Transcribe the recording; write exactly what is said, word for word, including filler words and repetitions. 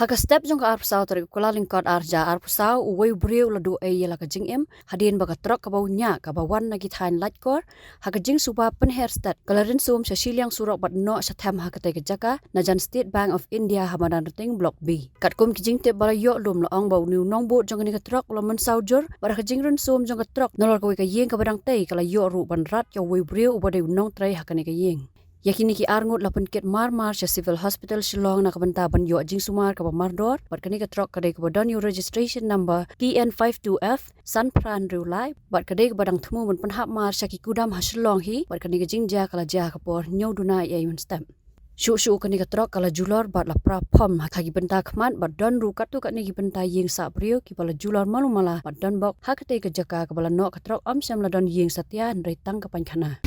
Ha ka step jong ka arphew saw tarik u Kyllalyngkot arhajar arphew saw, uwei u briew u la duh ei ïa la ka jingim hadien ba ka trok kaba u ñiah kaba wan na ki thaiñ Laitkor ha ka jingsuba pynher stet ka la rynsuam sha shiliang surok bad noh sha them ha katei ka jaka na jan State Bank of India ha Madanrting Block B. Katkum ki jingtip ba la ïoh lum, la ong ba une u nongbud jong kane ka trok u la mynsaw jur bad ha ka jingrynsuam jong ka trok nalor kawei ka ïing kaba dang tei, ka la ïoh ruh ban rat ïa uwei u briew uba dei u nongtrei ha kane ka ïing. Ïa kine ki arngut la pynkit marmar sha Civil Hospital Shillong na ka bynta ban ïoh jingsumar kaba mardor, bad kane ka trok ka dei kaba don ïa u registration number T N five two F san phra hynriew lai, bad ka dei kaba dang thmu ban pynhap mar sha ki kudam ha Shillong hi, bad kane ka jingjia ka la jia ha ka por hynñiew duna ïa un step. Shuh shuh kane ka trok ka la julor bad la pra phom ha ki bynta khmat bad don ruh katto katne ki bynta ïing sah briew kiba la julor malu mala bad don bok ha katei ka jaka kaba la noh ka trok, ym shym la don ïing satia hynrei tang ka painkhana.